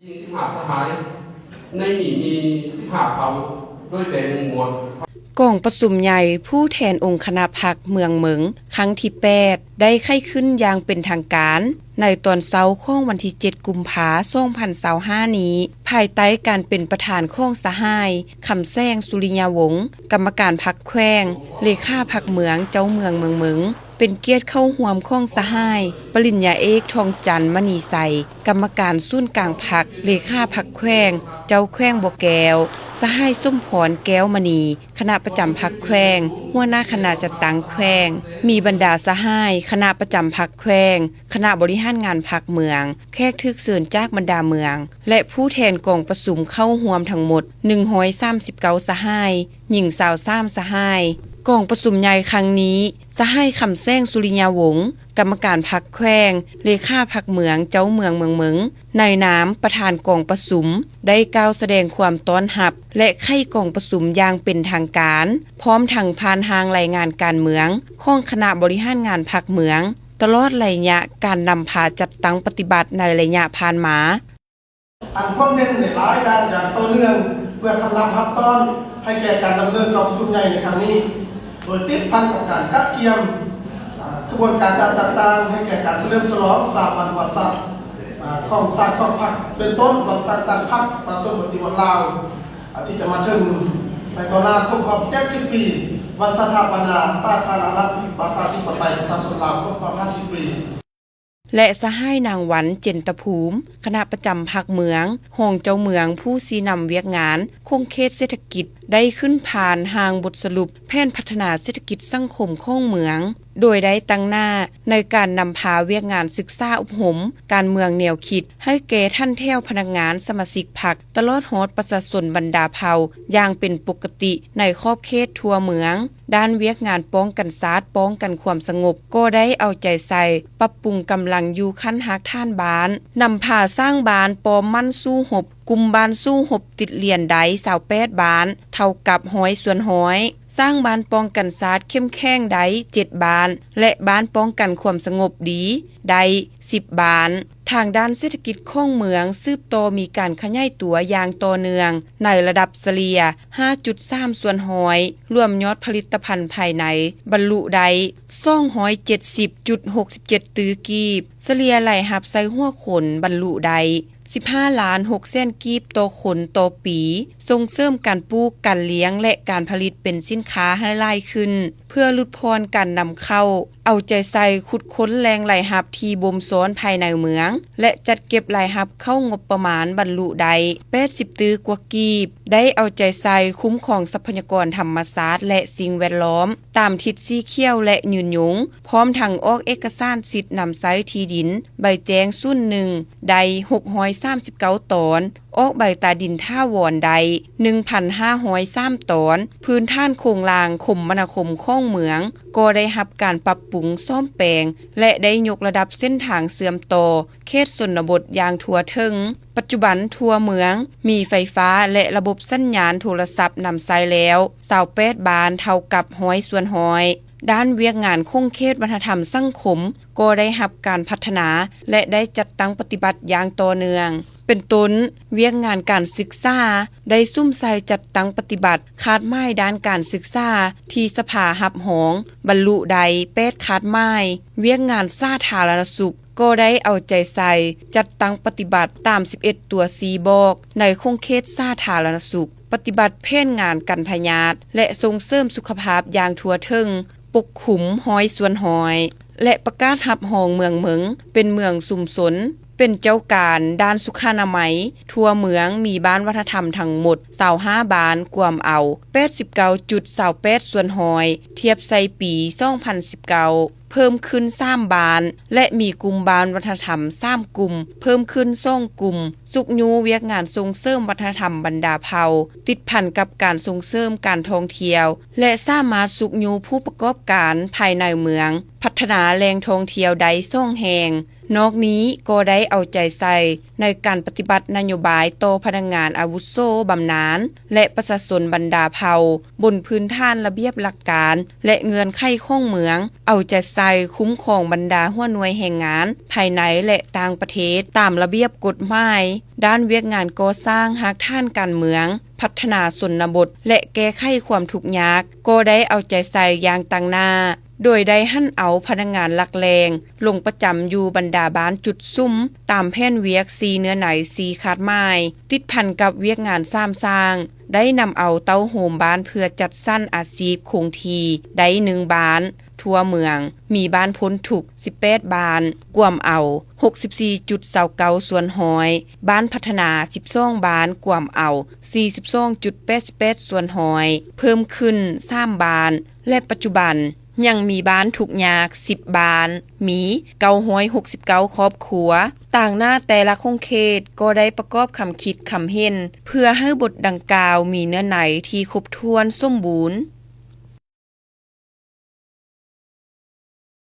ມີສິບຫ້າສະຫາຍ, ໃນນີ້ມີສິບຫ້າເຜົ່າ ໂດຍແບ່ງໝວດ. ກອງປະຊຸມໃຫຍ່ຜູ້ແທນອົງຄະນະພັກເມືອງເໝິງ ຄັ້ງທີແປດ ໄດ້ໄຂຂຶ້ນຢ່າງເປັນທາງການ ໃນຕອນເຊົ້າຂອງວັນທີເຈັດ ກຸມພາ ສອງພັນຊາວຫ້ານີ້ ພາຍໃຕ້ການເປັນປະທານຂອງສະຫາຍ ຄຳແສງ ສຸລິຍາວົງ ກຳມະການພັກແຂວງ, ເລຂາພັກເມືອງ, ເຈົ້າເມືອງເມືອງເໝິງ. ເປັນກຽດເຂົ້າຮ່ວມຂອງສະຫາຍ ປະລິນຍາເອກ ທອງຈັນ ມະນີໄຊ ກຳມະການສູນກາງພັກ, ເລຂາພັກແຂວງ, ເຈົ້າແຂວງບໍ່ແກ້ວ, ສະຫາຍ ສົມພອນ ແກ້ວມະນີ ຄະນະປະຈຳພັກແຂວງ, ຫົວໜ້າຄະນະຈັດຕັ້ງແຂວງ, ມີບັນດາສະຫາຍຄະນະປະຈຳພັກແຂວງ, ຄະນະບໍລິຫານງານພັກເມືອງ, ແຂກຖືກເຊີນຈາກບັນດາເມືອງ ແລະ ຜູ້ແທນກອງປະຊຸມເຂົ້າຮ່ວມທັງໝົດ ໜຶ່ງຮ້ອຍສາມສິບເກົ້າສະຫາຍ, ຍິງຊາວສາມສະຫາຍ. ກອງປະຊຸມໃຫຍ່ຄັ້ງນີ້ ສະຫາຍ ຄຳແສງ ສຸລິຍາວົງ ກຳມະການພັກແຂວງ, ເລຂາພັກເມືອງ, ເຈົ້າເມືອງເມືອງເໝິງ ໃນນາມປະທານກອງປະຊຸມ ໄດ້ກ່າວສະແດງຄວາມຕ້ອນຮັບ ແລະ ໄຂກອງປະຊຸມຢ່າງເປັນທາງການ, ພ້ອມທັງຜ່ານຮ່າງລາຍງານການເມືອງຂອງຄະນະບໍລິຫານງານພັກເມືອງ ຕະຫຼອດໄລຍະການນຳພາຈັດຕັ້ງປະຕິບັດໃນໄລຍະຜ່ານມາ. ອັນພົ້ນເດັ່ນໃນຫຼາຍດ້ານຢ່າງຕໍ່ເນື່ອງ ເພື່ອທຳນຳຮັບຕ້ອນໃຫ້ແກ່ການດຳເນີນກອງປະຊຸມໃຫຍ່ໃນຄັ້ງນີ້, ໂດຍຕິດພັນກັບການກະກຽມ ອາ ຂະບວນການດ້ານຕ່າງໆ ໃຫ້ແກ່ການສະເຫຼີມສະຫຼອງສາມວັນປະຫວັດສາດ ອາ ຂອງຊາດຂອງພັກ ເປັນຕົ້ນວັນສ້າງຕັ້ງພັກປະຊາຊົນປະຕິວັດລາວ ອາ ທີ່ຈະມາເຖິງໃນຕໍ່ໜ້າ ຄົບຮອບເຈັດສິບປີ ວັນສະຖາປະນາສາທາລະນະລັດ ປະຊາທິປະໄຕ ປະຊາຊົນລາວ ຄົບຮອບຫ້າສິບປີ. ແລະ ສະຫາຍ ນາງ ວັນ ເຈັນຕະພູມ ຄະນະປະຈຳພັກເມືອງ, ຮອງເຈົ້າເມືອງ ຜູ້ຊີ້ນຳວຽກງານຂົງເຂດເສດຖະກິດ ໄດ້ຂຶ້ນຜ່ານຮ່າງບົດສະຫຼຸບແຜນພັດທະນາເສດຖະກິດສັງຄົມຂອງເມືອງ, ໂດຍໄດ້ຕັ້ງໜ້າໃນການນຳພາວຽກງານສຶກສາອົບຮົມການເມືອງແນວຄິດ ໃຫ້ແກ່ຖັນແຖວພະນັກງານສະມາຊິກພັກ ຕະຫຼອດຮອດປະຊາຊົນບັນດາເຜົ່າຢ່າງເປັນປົກກະຕິໃນຂອບເຂດທົ່ວເມືອງ. ດ້ານວຽກງານປ້ອງກັນຊາດ, ປ້ອງກັນຄວາມສະຫງົບ ກໍໄດ້ເອົາໃຈໃສ່ປັບປຸງກຳລັງຢູ່ຂັ້ນຮາກຖານບ້ານ, ນຳພາສ້າງບ້ານປ້ອມໝັ້ນສູ້ຮົບ, ກຸ່ມບ້ານສູ້ຮົບຕິດລຽນໄດ້ຊາວແປດບ້ານ ເທົ່າກັບຮ້ອຍສ່ວນຮ້ອຍ, ສ້າງບ້ານປ້ອງກັນຊາດເຂັ້ມແຂງໄດ້ເຈັດບ້ານ ແລະ ບ້ານປ້ອງກັນຄວາມສະຫງົບດີໄດ້ສິບບ້ານ. ທາງດ້ານເສດຖະກິດຂອງເມືອງສືບຕໍ່ມີການຂະຫຍາຍຕົວຢ່າງຕໍ່ເນື່ອງໃນລະດັບສະເລ່ຍ ຫ້າຈຸດສາມສ່ວນຮ້ອຍ, ລວມຍອດຜະລິດຕະພັນພາຍໃນບັນລຸໄດ້ສອງຮ້ອຍເຈັດສິບຈຸດຫົກສິບເຈັດຕື້ກີບ, ສະເລ່ຍລາຍຮັບໃສ່ຫົວຄົນບັນລຸໄດ້ສິບຫ້າລ້ານຫົກແສນກີບຕໍ່ຄົນຕໍ່ປີ, ສົ່ງເສີມການປູກ, ການລ້ຽງ ແລະ ການຜະລິດເປັນສິນຄ້າໃຫ້ຫຼາຍຂຶ້ນ ເພື່ອຫຼຸດຜ່ອນການນຳເຂົ້າ, ເອົາໃຈໃສ່ຂຸດຄົ້ນແຫຼ່ງລາຍຮັບທີ່ບົ່ມຊ້ອນພາຍໃນເມືອງ ແລະ ຈັດເກັບລາຍຮັບເຂົ້າງົບປະມານບັນລຸໄດ້ແປດສິບຕື້ກວ່າກີບ, ໄດ້ເອົາໃຈໃສ່ຄຸ້ມຄອງຊັບພະຍາກອນທຳມະຊາດ ແລະ ສິ່ງແວດລ້ອມຕາມທິດສີຂຽວ ແລະ ຍືນຍົງ, ພ້ອມທັງອອກເອກະສານສິດນຳໃຊ້ທີ່ດິນໃບແຈ້ງສູນໜຶ່ງໄດ້ຫົກຮ້ອຍສາມສິບເກົ້າຕອນ, ອອກໃບຕາດິນຖາວອນໄດ້ໜຶ່ງພັນຫ້າຮ້ອຍສາມຕອນ, ພື້ນຖານໂຄງລ່າງຄົມມະນາຄົມຂອງເມືອງກໍໄດ້ຮັບການປັບປຸງສ້ອມແປງ ແລະ ໄດ້ຍົກລະດັບເສັ້ນທາງເຊື່ອມຕໍ່ເຂດຊົນນະບົດຢ່າງທົ່ວເຖິງ. ປັດຈຸບັນທົ່ວເມືອງມີໄຟຟ້າ ແລະ ລະບົບສັນຍານໂທລະສັບນຳໃຊ້ແລ້ວຊາວແປດບ້ານ ເທົ່າກັບຮ້ອຍສ່ວນຮ້ອຍ. ດ້ານວຽກງານຂົງເຂດວັດທະນະທຳສັງຄົມກໍໄດ້ຮັບການພັດທະນາ ແລະ ໄດ້ຈັດຕັ້ງປະຕິບັດຢ່າງຕໍ່ເນື່ອງ. ເປັນຕົ້ນ, ວຽກງານການສຶກສາໄດ້ສຸມໃສ່ຈັດຕັ້ງປະຕິບັດຄາດໝາຍດ້ານການສຶກສາທີ່ສະພາຮັບຮອງ ບັນລຸໄດ້ແປດຄາດໝາຍ. ວຽກງານສາທາລະນະສຸກກໍໄດ້ເອົາໃຈໃສ່ຈັດຕັ້ງປະຕິບັດຕາມສິບເອັດຕົວຊີ້ບອກໃນຂົງເຂດສາທາລະນະສຸກ, ປະຕິບັດແຜນງານກັນພະຍາດ ແລະ ສົ່ງເສີມສຸຂະພາບຢ່າງທົ່ວເຖິງ, ປົກຄຸມຮ້ອຍສ່ວນຮ້ອຍ ແລະ ປະກາດຮັບຮອງເມືອງເໝິງເປັນເມືອງຊຸມຊົນ, ເປັນເຈົ້າການດ້ານສຸຂານະໄມທົ່ວເມືອງ, ມີບ້ານວັດທະນະທຳທັງໝົດຊາວຫ້າບ້ານ, ກວມເອົາແປດສິບເກົ້າຈຸດຊາວແປດສ່ວນຮ້ອຍ ທຽບໃສ່ປີສອງພັນສິບເກົ້າ ເພີ່ມຂຶ້ນສາມບ້ານ ແລະ ມີກຸ່ມບ້ານວັດທະນະທຳສາມກຸ່ມ ເພີ່ມຂຶ້ນສອງກຸ່ມ, ຊຸກຍູ້ວຽກງານສົ່ງເສີມວັດທະນະທຳບັນດາເຜົ່າ ຕິດພັນກັບການສົ່ງເສີມການທ່ອງທ່ຽວ ແລະ ສາມາດຊຸກຍູ້ຜູ້ປະກອບການພາຍໃນເມືອງ ພັດທະນາແຫຼ່ງທ່ອງທ່ຽວໄດ້ສອງແຫ່ງ, ນອກນີ້ກໍໄດ້ເອົາໃຈໃສ່ໃນການປະຕິບັດນະໂຍບາຍຕໍ່ພະນັກງານອາວຸໂສບຳນານ ແລະ ປະຊາຊົນບັນດາເຜົ່າ ບົນພື້ນຖານລະບຽບຫຼັກການ ແລະ ເງື່ອນໄຂຂອງເມືອງ, ເອົາໃຈໃສ່ຄຸ້ມຄອງບັນດາຫົວໜ່ວຍແຮງງານພາຍໃນ ແລະ ຕ່າງປະເທດ ຕາມລະບຽບກົດໝາຍ ດ້ານວຽກງານກໍ່ສ້າງຮາກຖານການເມືອງ, ພັດທະນາຊົນນະບົດ ແລະ ແກ້ໄຂຄວາມທຸກຍາກ ກໍໄດ້ເອົາໃຈໃສ່ຢ່າງຕັ້ງໜ້າ ໂດຍໄດ້ຫັນເອົາພະນັກງານຫຼັກແຫຼ່ງລົງປະຈຳຢູ່ບັນດາບ້ານຈຸດສຸມ ຕາມແຜນວຽກສີ່ເນື້ອໃນສີ່ຄາດໝາຍ ຕິດພັນກັບວຽກງານສາມສ້າງ ໄດ້ນຳເອົາເຕົ້າໂຮມບ້ານເພື່ອຈັດສັນອາຊີບຄົງທີ່ໄດ້ໜຶ່ງບ້ານ ທົ່ວເມືອງ ມີບ້ານພົ້ນທຸກສິບແປດບ້ານ ກວມເອົາຫົກສິບສີ່ຈຸດຊາວເກົ້າສ່ວນຮ້ອຍ, ບ້ານພັດທະນາສິບສອງບ້ານ ກວມເອົາສີ່ສິບສອງຈຸດແປດສິບແປດສ່ວນຮ້ອຍ ເພີ່ມຂຶ້ນສາມບ້ານ ແລະ ປັດຈຸບັນຍັງມີບ້ານທຸກຍາກສິບບ້ານ ມີເກົ້າຮ້ອຍຫົກສິບເກົ້າຄອບຄົວ. ຕາງໜ້າແຕ່ລະຂົງເຂດກໍໄດ້ປະກອບຄຳຄິດຄຳເຫັນ ເພື່ອໃຫ້ບົດດັ່ງກ່າວມີເນື້ອໃນທີ່ຄົບຖ້ວນສົມບູນ